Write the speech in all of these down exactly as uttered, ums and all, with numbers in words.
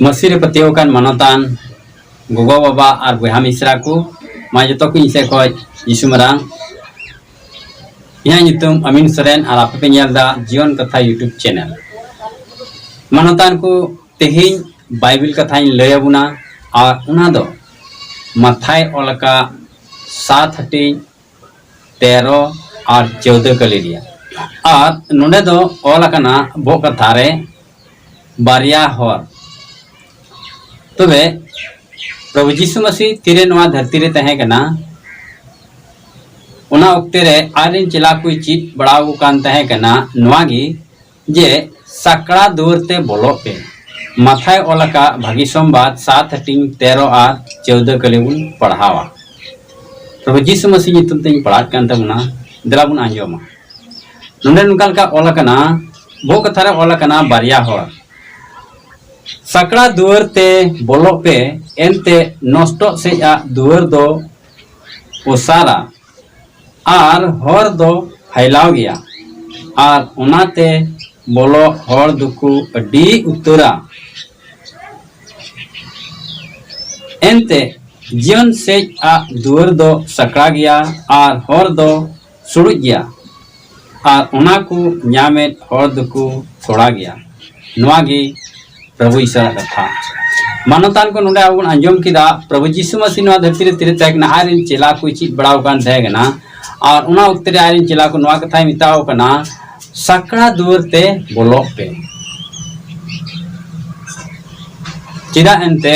ᱢᱟᱹᱥᱤ ᱨᱮ ᱯᱟᱹᱛᱭᱟᱹᱣ ᱟᱠᱟᱱ ᱢᱟᱱᱚᱛᱟᱱ ᱜᱚᱜᱚ ᱵᱟᱵᱟ ᱟᱨ ᱵᱚᱭᱦᱟ ᱢᱤᱥᱨᱟ ᱠᱚ, ᱢᱟ ᱡᱚᱛᱚ ᱠᱚ ᱤᱧ ᱥᱮᱫ ᱠᱷᱚᱱ ᱡᱤᱥᱩ ᱢᱟᱨᱟᱝ᱾ ᱤᱧᱟᱹᱜ ᱧᱩᱛᱩᱢ ᱟᱢᱤᱱ ᱥᱚᱨᱮᱱ ᱟᱨ ᱟᱯᱮ ᱯᱮ ᱧᱮᱞ ᱮᱫᱟ ᱡᱤᱭᱚᱱ ᱠᱟᱛᱷᱟ YouTube channel᱾ ᱢᱟᱱᱚᱛᱟᱱ ᱠᱚ, ᱛᱮᱦᱮᱧ ᱵᱟᱭᱵᱮᱞ ᱠᱟᱛᱷᱟᱧ ᱞᱟᱹᱭ ᱟᱵᱚᱱᱟ, ᱟᱨ ᱚᱱᱟ ᱫᱚ ᱢᱟᱛᱷᱟᱭ ᱚᱞ ᱟᱠᱟᱫ ᱥᱟᱛ ᱦᱟᱹᱴᱤᱧ ᱛᱮᱨᱚ ᱟᱨ ᱪᱳᱣᱫᱟᱹ ᱠᱟᱹᱞᱤ ᱨᱮᱭᱟᱜ᱾ ᱟᱨ ᱱᱚᱰᱮ ᱫᱚ ᱚᱞ ᱟᱠᱟᱱᱟ ᱵᱚᱦᱚᱜ ᱠᱟᱛᱷᱟ ᱨᱮ ᱵᱟᱨᱭᱟ ᱦᱚᱨ᱾ ᱛᱚᱵᱮ ᱯᱨᱚᱵᱷᱩ ᱡᱤᱥᱩ ᱢᱟᱹᱥᱤ ᱛᱤᱨᱮ ᱱᱚᱣᱟ ᱫᱷᱟᱹᱨᱛᱤ ᱨᱮ ᱛᱟᱦᱮᱸ ᱠᱟᱱᱟ, ᱚᱱᱟ ᱚᱠᱛᱮ ᱨᱮ ᱟᱡᱨᱮᱱ ᱪᱮᱞᱟ ᱠᱚᱭ ᱪᱮᱫ ᱵᱟᱲᱟ ᱟᱠᱚ ᱠᱟᱱ ᱛᱟᱦᱮᱸ ᱠᱟᱱᱟ ᱱᱚᱣᱟ ᱜᱮ, ᱡᱮ ᱥᱟᱠᱲᱟ ᱫᱩᱣᱟᱹᱨ ᱛᱮ ᱵᱚᱞᱚᱜ ᱯᱮ᱾ ᱢᱟᱛᱷᱟᱭ ᱚᱞ ᱟᱠᱟᱫ ᱵᱷᱟᱹᱜᱤ ᱥᱚᱢᱵᱟᱫ ᱥᱟᱛ ᱦᱟᱹᱴᱤᱧ ᱛᱮᱨᱚ ᱟᱨ ᱪᱳᱣᱫᱟᱹ ᱠᱟᱹᱞᱤ ᱵᱚᱱ ᱯᱟᱲᱦᱟᱣᱟ᱾ ᱯᱨᱚᱵᱷᱩ ᱡᱤᱥᱩ ᱢᱟᱹᱥᱤ ᱧᱩᱛᱩᱢ ᱛᱮᱧ ᱯᱟᱲᱦᱟᱜ ᱠᱟᱱ ᱛᱟᱵᱚᱱᱟ, ᱫᱮᱞᱟ ᱵᱚᱱ ᱟᱸᱡᱚᱢᱟ᱾ ᱱᱚᱰᱮ ᱱᱚᱝᱠᱟ ᱞᱮᱠᱟ ᱚᱞ ᱟᱠᱟᱱᱟ, ᱵᱚᱦᱚᱜ ᱠᱟᱛᱷᱟ ᱨᱮ ᱚᱞ ᱟᱠᱟᱱᱟ ᱵᱟᱨᱭᱟ ᱦᱚᱨ᱾ ᱥᱟᱠᱲᱟ ᱫᱩᱣᱟᱹᱨ ᱛᱮ ᱵᱚᱞᱚᱜ ᱯᱮ, ᱮᱱᱛᱮ ᱱᱚᱥᱴᱚᱜ ᱥᱮᱡ ᱟᱜ ᱫᱩᱣᱟᱹᱨ ᱫᱚ ᱚᱥᱟᱨᱟ, ᱟᱨ ᱦᱚᱨ ᱫᱚ ᱯᱷᱟᱭᱞᱟᱣ ᱜᱮᱭᱟ, ᱟᱨ ᱚᱱᱟᱛᱮ ᱵᱚᱞᱚᱜ ᱦᱚᱲ ᱫᱚᱠᱚ ᱟᱹᱰᱤ ᱩᱛᱟᱹᱨᱟ᱾ ᱮᱱᱛᱮ ᱡᱤᱭᱚᱱ ᱥᱮᱡ ᱟᱜ ᱫᱩᱣᱟᱹᱨ ᱫᱚ ᱥᱟᱠᱲᱟ ᱜᱮᱭᱟ, ᱟᱨ ᱦᱚᱨ ᱫᱚ ᱥᱩᱲᱩᱡ ᱜᱮᱭᱟ, ᱟᱨ ᱚᱱᱟ ᱠᱚ ᱧᱟᱢᱮᱫ ᱦᱚᱲ ᱫᱚᱠᱚ ᱛᱷᱚᱲᱟ ᱜᱮᱭᱟ᱾ ᱱᱚᱣᱟ ᱜᱮ ᱯᱨᱚᱵᱷᱩ ᱤᱥᱚᱨᱟᱜ ᱠᱟᱛᱷᱟ᱾ ᱢᱟᱱᱚᱛᱟᱱ ᱠᱚ, ᱱᱚᱰᱮ ᱟᱵᱚ ᱵᱚᱱ ᱟᱸᱡᱚᱢ ᱠᱮᱫᱟ, ᱯᱨᱚᱵᱷᱩ ᱡᱤᱥᱩ ᱢᱟᱹᱥᱤ ᱱᱚᱣᱟ ᱫᱷᱟᱹᱨᱛᱤ ᱨᱮ ᱛᱤᱨᱮ ᱛᱟᱦᱮᱸ ᱠᱟᱱᱟ, ᱟᱡᱨᱮᱱ ᱪᱮᱞᱟ ᱠᱚᱭ ᱪᱮᱫ ᱵᱟᱲᱟ ᱟᱠᱟᱱ ᱛᱟᱦᱮᱸ ᱠᱟᱱᱟ, ᱟᱨ ᱚᱱᱟ ᱚᱠᱛᱮ ᱨᱮ ᱟᱡᱨᱮᱱ ᱪᱮᱞᱟ ᱠᱚ ᱱᱚᱣᱟ ᱠᱟᱛᱷᱟᱭ ᱢᱮᱛᱟ ᱠᱚ ᱠᱟᱱᱟ, ᱥᱟᱠᱲᱟ ᱫᱩᱣᱟᱹᱨ ᱛᱮ ᱵᱚᱞᱚᱜ ᱯᱮ᱾ ᱪᱮᱫᱟᱜ ᱮᱱᱛᱮ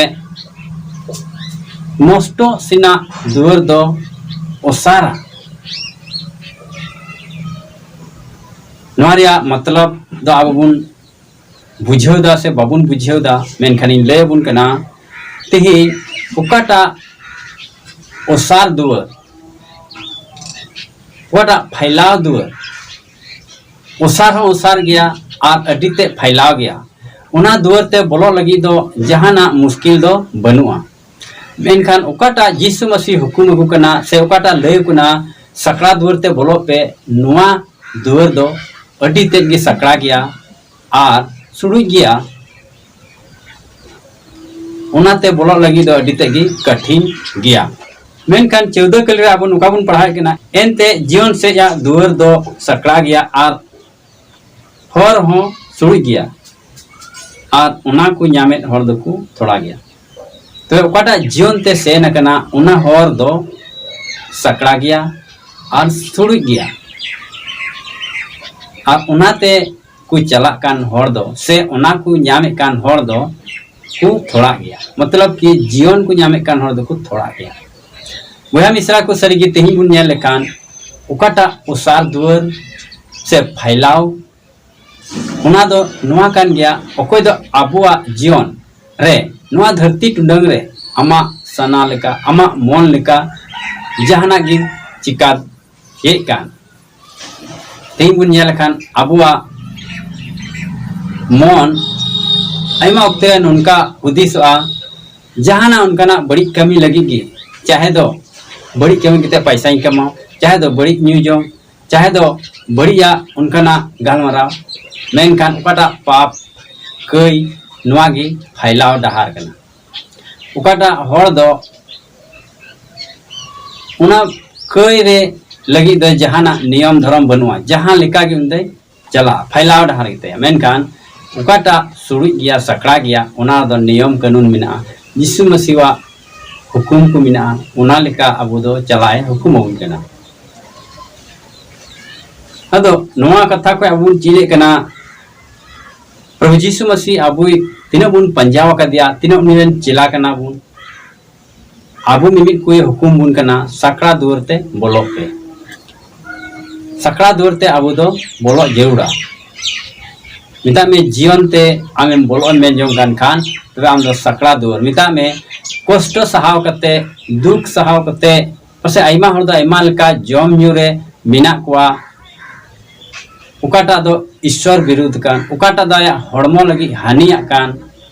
ᱱᱚᱥᱴᱚ ᱥᱮᱱᱟᱜ ᱫᱩᱣᱟᱹᱨ ᱫᱚ ᱚᱥᱟᱨᱟ᱾ ᱱᱚᱣᱟ ᱨᱮᱭᱟᱜ ᱢᱚᱛᱞᱚᱵ ᱫᱚ ᱟᱵᱚ ᱵᱚᱱ ᱵᱩᱡᱷᱟᱹᱣ ᱮᱫᱟ ᱥᱮ ᱵᱟᱵᱚᱱ ᱵᱩᱡᱷᱟᱹᱣ ᱮᱫᱟ, ᱢᱮᱱᱠᱷᱟᱱ ᱤᱧ ᱞᱟᱹᱭ ᱟᱵᱚᱱ ᱠᱟᱱᱟ, ᱛᱮᱦᱮᱧ ᱚᱠᱟᱴᱟᱜ ᱚᱥᱟᱨ ᱫᱩᱣᱟᱹᱨ, ᱚᱠᱟᱴᱟᱜ ᱯᱷᱟᱭᱞᱟᱣ ᱫᱩᱣᱟᱹᱨ, ᱚᱥᱟᱨ ᱦᱚᱸ ᱚᱥᱟᱨ ᱜᱮᱭᱟ ᱟᱨ ᱟᱹᱰᱤ ᱛᱮᱫ ᱯᱷᱟᱭᱞᱟᱣ ᱜᱮᱭᱟ, ᱚᱱᱟ ᱫᱩᱣᱟᱹᱨ ᱛᱮ ᱵᱚᱞᱚᱜ ᱞᱟᱹᱜᱤᱫ ᱫᱚ ᱡᱟᱦᱟᱱᱟᱜ ᱢᱩᱥᱠᱤᱞ ᱫᱚ ᱵᱟᱹᱱᱩᱜᱼᱟ᱾ ᱢᱮᱱᱠᱷᱟᱱ ᱚᱠᱟᱴᱟᱜ ᱡᱤᱥᱩ ᱢᱟᱹᱥᱤ ᱦᱩᱠᱩᱢ ᱟᱹᱜᱩ ᱠᱟᱱᱟ ᱥᱮ ᱚᱠᱟᱴᱟᱜ ᱞᱟᱹᱭ ᱟᱠᱚ ᱠᱟᱱᱟ, ᱥᱟᱠᱲᱟ ᱫᱩᱣᱟᱹᱨ ᱛᱮ ᱵᱚᱞᱚᱜ ᱯᱮ, ᱱᱚᱣᱟ ᱫᱩᱣᱟᱹᱨ ᱫᱚ ᱟᱹᱰᱤ ᱛᱮᱫ ᱜᱮ ᱥᱟᱠᱲᱟ ᱜᱮᱭᱟ ᱟᱨ ᱥᱩᱲᱩᱡ ᱜᱮᱭᱟ, ᱚᱱᱟᱛᱮ ᱵᱚᱞᱚᱜ ᱞᱟᱹᱜᱤᱫ ᱫᱚ ᱟᱹᱰᱤ ᱛᱮᱫ ᱜᱮ ᱠᱟᱴᱷᱤᱱ ᱜᱮᱭᱟ᱾ ᱢᱮᱱᱠᱷᱟᱱ ᱪᱳᱣᱫᱚ ᱠᱟᱹᱞᱤ ᱨᱮ ᱟᱵᱚ ᱱᱚᱝᱠᱟ ᱵᱚᱱ ᱯᱟᱲᱦᱟᱣᱮᱫ ᱠᱟᱱᱟ, ᱮᱱᱛᱮ ᱡᱤᱭᱚᱱ ᱥᱮᱫ ᱟᱜ ᱫᱩᱣᱟᱹᱨ ᱫᱚ ᱥᱟᱠᱲᱟ ᱜᱮᱭᱟ ᱟᱨ ᱦᱚᱨ ᱦᱚᱸ ᱥᱩᱲᱩᱡ ᱜᱮᱭᱟ, ᱟᱨ ᱚᱱᱟ ᱠᱚ ᱧᱟᱢᱮᱫ ᱦᱚᱲ ᱫᱚᱠᱚ ᱛᱷᱚᱲᱟ ᱜᱮᱭᱟ᱾ ᱛᱚᱵᱮ ᱚᱠᱟᱴᱟᱜ ᱡᱤᱭᱚᱱ ᱛᱮ ᱥᱮᱱ ᱟᱠᱟᱱᱟ, ᱚᱱᱟ ᱦᱚᱨ ᱫᱚ ᱥᱟᱠᱲᱟ ᱜᱮᱭᱟ ᱟᱨ ᱥᱩᱲᱩᱡ ᱜᱮᱭᱟ, ᱟᱨ ᱚᱱᱟᱛᱮ ᱠᱚ ᱪᱟᱞᱟᱜ ᱠᱟᱱ ᱦᱚᱲ ᱫᱚ ᱥᱮ ᱚᱱᱟ ᱠᱚ ᱧᱟᱢᱮᱫ ᱠᱟᱱ ᱦᱚᱲ ᱫᱚ ᱠᱚ ᱛᱷᱚᱲᱟᱜ ᱜᱮᱭᱟ, ᱢᱚᱛᱞᱚᱵ ᱠᱤ ᱡᱤᱭᱚᱱ ᱠᱚ ᱧᱟᱢᱮᱫ ᱠᱟᱱ ᱦᱚᱲ ᱫᱚᱠᱚ ᱛᱷᱚᱲᱟᱜ ᱜᱮᱭᱟ᱾ ᱵᱚᱭᱦᱟ ᱢᱤᱥᱨᱟ ᱠᱚ, ᱥᱟᱹᱨᱤᱜᱮ ᱛᱮᱦᱮᱧ ᱵᱚᱱ ᱧᱮᱞ ᱞᱮᱠᱷᱟᱱ ᱚᱠᱟᱴᱟᱜ ᱚᱥᱟᱨ ᱫᱩᱣᱟᱹᱨ ᱥᱮ ᱯᱷᱟᱭᱞᱟᱣ, ᱚᱱᱟ ᱫᱚ ᱱᱚᱣᱟ ᱠᱟᱱ ᱜᱮᱭᱟ, ᱚᱠᱚᱭ ᱫᱚ ᱟᱵᱚᱣᱟᱜ ᱡᱤᱭᱚᱱ ᱨᱮ, ᱱᱚᱣᱟ ᱫᱷᱟᱹᱨᱛᱤ ᱴᱩᱰᱟᱹᱝ ᱨᱮ ᱟᱢᱟᱜ ᱥᱟᱱᱟ ᱞᱮᱠᱟ, ᱟᱢᱟᱜ ᱢᱚᱱ ᱞᱮᱠᱟ ᱡᱟᱦᱟᱱᱟᱜ ᱜᱮᱢ ᱪᱤᱠᱟᱹᱭᱮᱫ ᱠᱟᱱ᱾ ᱛᱮᱦᱮᱧ ᱵᱚᱱ ᱧᱮᱞ ᱞᱮᱠᱷᱟᱱ ᱟᱵᱚᱣᱟᱜ ᱢᱚᱱ ᱟᱭᱢᱟ ᱚᱠᱛᱮ ᱱᱚᱝᱠᱟ ᱦᱩᱫᱤᱥᱚᱜᱼᱟ, ᱡᱟᱦᱟᱱᱟᱜ ᱚᱱᱠᱟᱱᱟᱜ ᱵᱟᱹᱲᱤᱡ ᱠᱟᱹᱢᱤ ᱞᱟᱹᱜᱤᱫ ᱜᱮ, ᱪᱟᱦᱮ ᱫᱚ ᱵᱟᱹᱲᱤᱡ ᱠᱟᱹᱢᱤ ᱠᱟᱛᱮ ᱯᱟᱭᱥᱟᱧ ᱠᱟᱢᱟᱣ, ᱪᱟᱦᱮ ᱫᱚ ᱵᱟᱹᱲᱤᱡ ᱧᱩ ᱡᱚᱢ, ᱪᱟᱦᱮ ᱫᱚ ᱵᱟᱹᱲᱤᱡᱟᱜ ᱚᱱᱠᱟᱱᱟᱜ ᱜᱟᱞᱢᱟᱨᱟᱣ, ᱢᱮᱱᱠᱷᱟᱱ ᱚᱠᱟᱴᱟᱜ ᱯᱟᱯ, ᱠᱟᱹᱭ, ᱱᱚᱣᱟ ᱜᱮ ᱯᱷᱟᱭᱞᱟᱣ ᱰᱟᱦᱟᱨ ᱠᱟᱱᱟ᱾ ᱚᱠᱟᱴᱟᱜ ᱦᱚᱲ ᱫᱚ ᱚᱱᱟ ᱠᱟᱹᱭ ᱨᱮ ᱞᱟᱹᱜᱤᱫ ᱫᱚ ᱡᱟᱦᱟᱱᱟᱜ ᱱᱤᱭᱚᱢ ᱫᱷᱚᱨᱚᱢ ᱵᱟᱹᱱᱩᱜᱼᱟ, ᱡᱟᱦᱟᱸ ᱞᱮᱠᱟ ᱜᱮ ᱩᱱᱤ ᱫᱚᱭ ᱪᱟᱞᱟᱜᱼᱟ, ᱯᱷᱟᱭᱞᱟᱣ ᱰᱟᱦᱟᱨ ᱜᱮᱛᱟᱭᱟ᱾ ᱢᱮᱱᱠᱷᱟᱱ ᱚᱠᱟᱴᱟᱜ ᱥᱩᱲᱩᱡ ᱜᱮᱭᱟ, ᱥᱟᱠᱲᱟ ᱜᱮᱭᱟ, ᱚᱱᱟ ᱫᱚ ᱱᱤᱭᱚᱢ ᱠᱟᱹᱱᱩᱱ ᱢᱮᱱᱟᱜᱼᱟ, ᱡᱤᱥᱩ ᱢᱟᱹᱥᱤᱣᱟᱜ ᱦᱩᱠᱩᱢ ᱠᱚ ᱢᱮᱱᱟᱜᱼᱟ, ᱚᱱᱟ ᱞᱮᱠᱟ ᱟᱵᱚ ᱫᱚ ᱪᱟᱞᱟᱣ ᱮ ᱦᱩᱠᱩᱢ ᱟᱵᱚᱱ ᱠᱟᱱᱟ᱾ ᱟᱫᱚ ᱱᱚᱣᱟ ᱠᱟᱛᱷᱟ ᱠᱷᱚᱱ ᱟᱵᱚ ᱵᱚᱱ ᱪᱮᱫᱮᱫ ᱠᱟᱱᱟ, ᱯᱨᱚᱵᱷᱩ ᱡᱤᱥᱩ ᱢᱟᱹᱥᱤ ᱟᱵᱚᱭ ᱛᱤᱱᱟᱹᱜ ᱵᱚᱱ ᱯᱟᱸᱡᱟ ᱟᱠᱟᱫᱮᱭᱟ, ᱛᱤᱱᱟᱹᱜ ᱩᱱᱤ ᱨᱮᱱ ᱪᱮᱞᱟ ᱠᱟᱱᱟ ᱵᱚᱱ, ᱟᱵᱚ ᱢᱤᱢᱤᱫ ᱠᱚᱭ ᱦᱩᱠᱩᱢ ᱵᱚᱱ ᱠᱟᱱᱟ ᱥᱟᱠᱲᱟ ᱫᱩᱣᱟᱹᱨ ᱛᱮ ᱵᱚᱞᱚᱜ ᱯᱮ᱾ ᱥᱟᱠᱲᱟ ᱫᱩᱣᱟᱹᱨ ᱛᱮ ᱟᱵᱚ ᱫᱚ ᱵᱚᱞᱚᱜ ᱡᱟᱹᱨᱩᱲᱟ᱾ ᱢᱮᱛᱟᱜ ᱢᱮ, ᱡᱤᱭᱚᱱ ᱛᱮ ᱟᱢᱮᱢ ᱵᱚᱞᱚᱜ ᱮᱢ ᱢᱮᱱ ᱡᱚᱝ ᱠᱟᱱ ᱠᱷᱟᱱ, ᱛᱚᱵᱮ ᱟᱢ ᱫᱚ ᱥᱟᱠᱲᱟ ᱫᱩᱣᱟᱹᱨ, ᱢᱮᱛᱟᱜ ᱢᱮ, ᱠᱚᱥᱴᱚ ᱥᱟᱦᱟᱣ ᱠᱟᱛᱮ, ᱫᱩᱠ ᱥᱟᱦᱟᱣ ᱠᱟᱛᱮ, ᱯᱟᱥᱮᱡ ᱟᱭᱢᱟ ᱦᱚᱲ ᱫᱚ ᱟᱭᱢᱟ ᱞᱮᱠᱟ ᱡᱚᱢ ᱧᱩ ᱨᱮ ᱢᱮᱱᱟᱜ ᱠᱚᱣᱟ, ᱚᱠᱟᱴᱟᱜ ᱫᱚ ᱤᱥᱥᱚᱨ ᱵᱤᱨᱩᱫᱷ ᱠᱟᱱ, ᱚᱠᱟᱴᱟᱜ ᱫᱚ ᱟᱭᱟᱜ ᱦᱚᱲᱢᱚ ᱞᱟᱹᱜᱤᱫ ᱦᱟᱹᱱᱤᱭᱟᱜ ᱠᱟᱱ,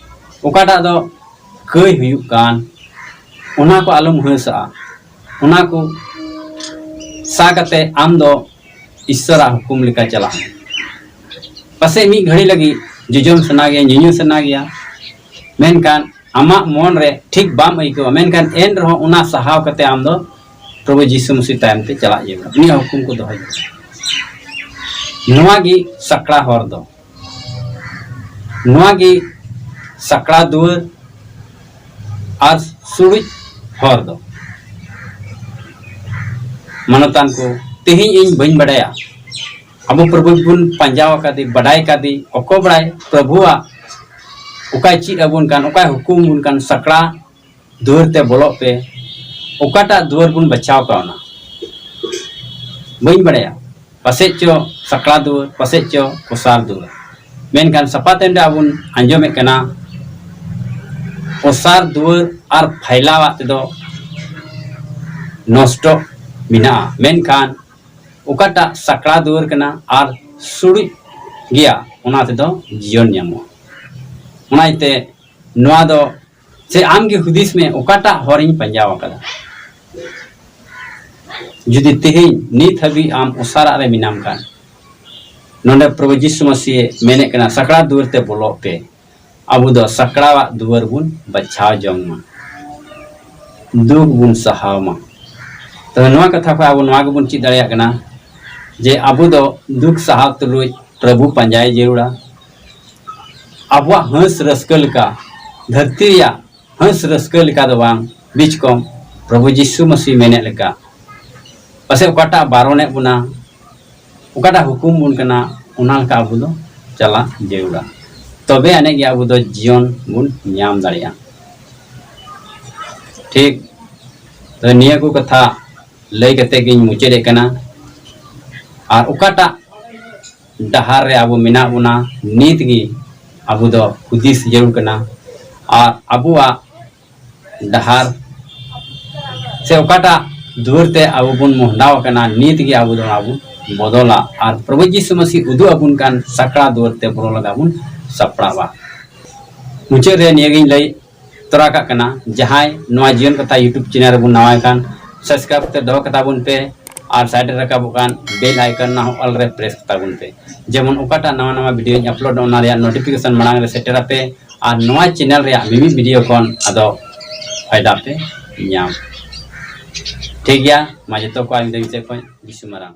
ᱚᱠᱟᱴᱟᱜ ᱫᱚ ᱠᱟᱹᱭ ᱦᱩᱭᱩᱜ ᱠᱟᱱ, ᱚᱱᱟ ᱠᱚ ᱟᱞᱚᱢ ᱦᱟᱹᱥᱟᱜᱼᱟ᱾ ᱚᱱᱟ ᱠᱚ ᱥᱟ ᱠᱟᱛᱮ ᱟᱢ ᱫᱚ ᱤᱥᱥᱚᱨᱟᱜ ᱦᱩᱠᱩᱢ ᱞᱮᱠᱟ ᱪᱟᱞᱟᱜ ᱢᱮ᱾ ᱯᱟᱥᱮᱡ ᱢᱤᱫ ᱜᱷᱟᱹᱲᱤ ᱞᱟᱹᱜᱤᱫ ᱡᱚᱡᱚᱢ ᱥᱟᱱᱟ ᱜᱮᱭᱟ, ᱧᱩᱧᱩ ᱥᱟᱱᱟ ᱜᱮᱭᱟ, ᱢᱮᱱᱠᱷᱟᱱ ᱟᱢᱟᱜ ᱢᱚᱱ ᱨᱮ ᱴᱷᱤᱠ ᱵᱟᱢ ᱟᱹᱭᱠᱟᱹᱣᱟ, ᱢᱮᱱᱠᱷᱟᱱ ᱮᱱ ᱨᱮᱦᱚᱸ ᱚᱱᱟ ᱥᱟᱦᱟᱣ ᱠᱟᱛᱮ ᱟᱢ ᱫᱚ ᱯᱨᱚᱵᱷᱩ ᱡᱤᱥᱩ ᱢᱟᱹᱥᱤ ᱛᱟᱭᱚᱢ ᱛᱮ ᱪᱟᱞᱟᱜ ᱡᱟᱹᱨᱩᱲᱟ, ᱩᱱᱤᱭᱟᱜ ᱦᱩᱠᱩᱢ ᱠᱚ ᱫᱚᱦᱚᱭ ᱡᱟᱹᱨᱩᱲᱟ᱾ ᱱᱚᱣᱟ ᱜᱮ ᱥᱟᱠᱲᱟ ᱦᱚᱨ ᱫᱚ, ᱱᱚᱣᱟ ᱜᱮ ᱥᱟᱠᱲᱟ ᱫᱩᱣᱟᱹᱨ ᱟᱨ ᱥᱩᱲᱩᱡ ᱦᱚᱨ ᱫᱚ᱾ ᱢᱟᱱᱚᱛᱟᱱ ᱠᱚ, ᱛᱮᱦᱮᱧ ᱤᱧ ᱵᱟᱹᱧ ᱵᱟᱰᱟᱭᱟ, ᱟᱵᱚ ᱯᱨᱚᱵᱷᱩ ᱵᱚᱱ ᱯᱟᱸᱡᱟ ᱟᱠᱟᱫᱮ, ᱵᱟᱰᱟᱭ ᱠᱟᱫᱮ, ᱚᱠᱚᱭ ᱵᱟᱲᱟᱭ ᱯᱨᱚᱵᱷᱩᱣᱟᱜ ᱚᱠᱟᱭ ᱪᱮᱫ ᱟᱵᱚᱱ ᱠᱟᱱ, ᱚᱠᱟᱭ ᱦᱩᱠᱩᱢ ᱵᱚᱱ ᱠᱟᱱ, ᱥᱟᱠᱲᱟ ᱫᱩᱣᱟᱹᱨ ᱛᱮ ᱵᱚᱞᱚᱜ ᱯᱮ, ᱚᱠᱟᱴᱟᱜ ᱫᱩᱣᱟᱹᱨ ᱵᱚᱱ ᱵᱟᱪᱷᱟᱣ ᱠᱟᱣᱱᱟ, ᱵᱟᱹᱧ ᱵᱟᱲᱟᱭᱟ᱾ ᱯᱟᱥᱮᱡ ᱪᱚ ᱥᱟᱠᱲᱟ ᱫᱩᱣᱟᱹᱨ, ᱯᱟᱥᱮᱡ ᱪᱚ ᱚᱥᱟᱨ ᱫᱩᱣᱟᱹᱨ, ᱢᱮᱱᱠᱷᱟᱱ ᱥᱟᱯᱟ ᱛᱮᱱᱰᱟ ᱵᱚᱱ ᱟᱸᱡᱚᱢᱮᱫ ᱠᱟᱱᱟ, ᱚᱥᱟᱨ ᱫᱩᱣᱟᱹᱨ ᱟᱨ ᱯᱷᱟᱭᱞᱟᱣᱟᱜ ᱛᱮᱫᱚ ᱱᱚᱥᱴᱚ ᱢᱮᱱᱟᱜᱼᱟ, ᱢᱮᱱᱠᱷᱟᱱ ᱚᱠᱟᱴᱟᱜ ᱥᱟᱠᱲᱟ ᱫᱩᱣᱟᱹᱨ ᱠᱟᱱᱟ ᱟᱨ ᱥᱩᱲᱩᱡ ᱜᱮᱭᱟ, ᱚᱱᱟ ᱛᱮᱫᱚ ᱡᱤᱭᱚᱱ ᱧᱟᱢᱚᱜᱼᱟ᱾ ᱚᱱᱟ ᱤᱭᱟᱹᱛᱮ ᱱᱚᱣᱟ ᱫᱚ, ᱥᱮ ᱟᱢ ᱜᱮ ᱦᱩᱫᱤᱥ ᱢᱮ, ᱚᱠᱟᱴᱟᱜ ᱦᱚᱨᱤᱧ ᱯᱟᱸᱡᱟ ᱟᱠᱟᱫᱟ? ᱡᱩᱫᱤ ᱛᱮᱦᱮᱧ ᱱᱤᱛ ᱦᱟᱹᱵᱤᱡ ᱟᱢ ᱚᱥᱟᱨᱟᱜ ᱨᱮ ᱢᱮᱱᱟᱢ ᱠᱷᱟᱱ, ᱱᱚᱰᱮ ᱯᱨᱚᱵᱷᱩ ᱡᱤᱥᱩ ᱢᱟᱹᱥᱤ ᱢᱮᱱᱮᱫ ᱠᱟᱱᱟ, ᱥᱟᱠᱲᱟ ᱫᱩᱣᱟᱹᱨ ᱛᱮ ᱵᱚᱞᱚᱜ ᱯᱮ᱾ ᱟᱵᱚ ᱫᱚ ᱥᱟᱠᱲᱟᱣᱟᱜ ᱫᱩᱣᱟᱹᱨ ᱵᱚᱱ ᱵᱟᱪᱷᱟᱣ ᱡᱚᱝ ᱢᱟ, ᱫᱩᱠ ᱵᱚᱱ ᱥᱟᱦᱟᱣ ᱢᱟ᱾ ᱛᱚᱵᱮ ᱱᱚᱣᱟ ᱠᱟᱛᱷᱟ ᱠᱷᱚᱱ ᱟᱵᱚ ᱱᱚᱣᱟ ᱜᱮᱵᱚᱱ ᱪᱮᱫ ᱫᱟᱲᱮᱭᱟᱜ ᱠᱟᱱᱟ ᱡᱮ ᱟᱵᱚ ᱫᱚ ᱫᱩᱠ ᱥᱟᱦᱟᱣ ᱛᱩᱞᱩᱡ ᱯᱨᱚᱵᱷᱩ ᱯᱟᱸᱡᱟᱭ ᱡᱟᱹᱨᱩᱲᱟ᱾ ᱟᱵᱚᱣᱟᱜ ᱦᱟᱹᱸᱥ ᱨᱟᱹᱥᱠᱟᱹ ᱞᱮᱠᱟ, ᱫᱷᱟᱹᱨᱛᱤ ᱨᱮᱭᱟᱜ ᱦᱟᱹᱸᱥ ᱨᱟᱹᱥᱠᱟᱹ ᱞᱮᱠᱟ ᱫᱚ ᱵᱟᱝ, ᱵᱤᱪᱠᱚᱢ ᱯᱨᱚᱵᱷᱩ ᱡᱤᱥᱩ ᱢᱟᱹᱥᱤ ᱢᱮᱱᱮᱫ ᱞᱮᱠᱟ, ᱯᱟᱥᱮᱡ ᱚᱠᱟᱴᱟᱜ ᱵᱟᱨᱚᱱᱮᱫ ᱵᱚᱱᱟ, ᱚᱠᱟᱴᱟᱜ ᱦᱩᱠᱩᱢ ᱵᱚᱱ ᱠᱟᱱᱟ, ᱚᱱᱟ ᱞᱮᱠᱟ ᱟᱵᱚ ᱫᱚ ᱪᱟᱞᱟᱜ ᱡᱟᱹᱨᱩᱲᱟ᱾ ᱛᱚᱵᱮ ᱟᱹᱱᱤᱡ ᱜᱮ ᱟᱵᱚ ᱫᱚ ᱡᱤᱭᱚᱱ ᱵᱚᱱ ᱧᱟᱢ ᱫᱟᱲᱮᱭᱟᱜᱼᱟ᱾ ᱴᱷᱤᱠ, ᱛᱚ ᱱᱤᱭᱟᱹ ᱠᱚ ᱠᱟᱛᱷᱟ ᱞᱟᱹᱭ ᱠᱟᱛᱮ ᱜᱤᱧ ᱢᱩᱪᱟᱹᱫᱮᱫ ᱠᱟᱱᱟ᱾ ᱟᱨ ᱚᱠᱟᱴᱟᱜ ᱰᱟᱦᱟᱨ ᱨᱮ ᱟᱵᱚ ᱢᱮᱱᱟᱜ ᱵᱚᱱᱟ, ᱱᱤᱛ ᱜᱮ ᱟᱵᱚ ᱫᱚ ᱦᱩᱫᱤᱥ ᱡᱟᱹᱨᱩᱲ ᱠᱟᱱᱟ᱾ ᱟᱨ ᱟᱵᱚᱣᱟᱜ ᱰᱟᱦᱟᱨ ᱥᱮ ᱚᱠᱟᱴᱟᱜ ᱫᱩᱣᱟᱹᱨ ᱛᱮ ᱟᱵᱚ ᱵᱚᱱ ᱢᱚᱦᱰᱟᱣ ᱟᱠᱟᱱᱟ, ᱱᱤᱛ ᱜᱮ ᱟᱵᱚ ᱫᱚ ᱚᱱᱟ ᱵᱚᱱ ᱵᱚᱫᱚᱞᱟ᱾ ᱟᱨ ᱯᱨᱚᱵᱷᱩ ᱡᱤᱥᱩ ᱢᱟᱹᱥᱤ ᱩᱫᱩᱜ ᱟᱵᱚᱱ ᱠᱟᱱ ᱥᱟᱠᱲᱟ ᱫᱩᱣᱟᱹᱨ ᱛᱮ ᱵᱚᱞᱚ ᱞᱟᱜᱟ ᱵᱚᱱ ᱥᱟᱯᱲᱟᱣᱟ᱾ ᱢᱩᱪᱟᱹᱫ ᱨᱮ ᱱᱤᱭᱟᱹ ᱜᱤᱧ ᱞᱟᱹᱭ ᱛᱚᱨᱟ ᱠᱟᱜ ᱠᱟᱱᱟ, ᱡᱟᱦᱟᱸᱭ ᱱᱚᱣᱟ ᱡᱤᱭᱚᱱ ᱠᱟᱛᱷᱟ YouTube channel ᱨᱮᱵᱚᱱ ᱱᱟᱣᱟ ᱠᱟᱱ, subscribe ᱠᱟᱛᱮ ᱫᱚᱦᱚ ᱠᱟᱛᱟ ᱵᱚᱱ ᱯᱮ᱾ ᱟᱨ side ᱨᱮ ᱨᱟᱠᱟᱵᱚᱜ ᱠᱟᱱ bell icon ᱚᱱᱟ ᱦᱚᱸ all ᱨᱮ press ᱠᱟᱛᱟ ᱵᱚᱱ ᱯᱮ, ᱡᱮᱢᱚᱱ ᱚᱠᱟᱴᱟᱜ ᱱᱟᱣᱟ ᱱᱟᱣᱟ videoᱧ upload, ᱚᱱᱟ ᱨᱮᱭᱟᱜ notification ᱢᱟᱲᱟᱝ ᱨᱮ ᱥᱮᱴᱮᱨ ᱟᱯᱮ᱾ ᱟᱨ ᱱᱚᱣᱟ ᱪᱮᱱᱮᱞ ᱨᱮᱭᱟᱜ ᱢᱤᱢᱤᱫ ᱵᱷᱤᱰᱤᱭᱳ ᱠᱷᱚᱱ ᱟᱫᱚ ᱯᱷᱟᱭᱫᱟ ᱯᱮ ᱧᱟᱢ᱾ ᱴᱷᱤᱠ ᱜᱮᱭᱟ, ᱢᱟ ᱡᱚᱛᱚ ᱠᱚ ᱟᱹᱞᱤᱧ ᱫᱚ ᱤᱧ ᱥᱮᱫ ᱠᱷᱚᱱ ᱵᱤᱥᱩ ᱢᱟᱨᱟᱝ᱾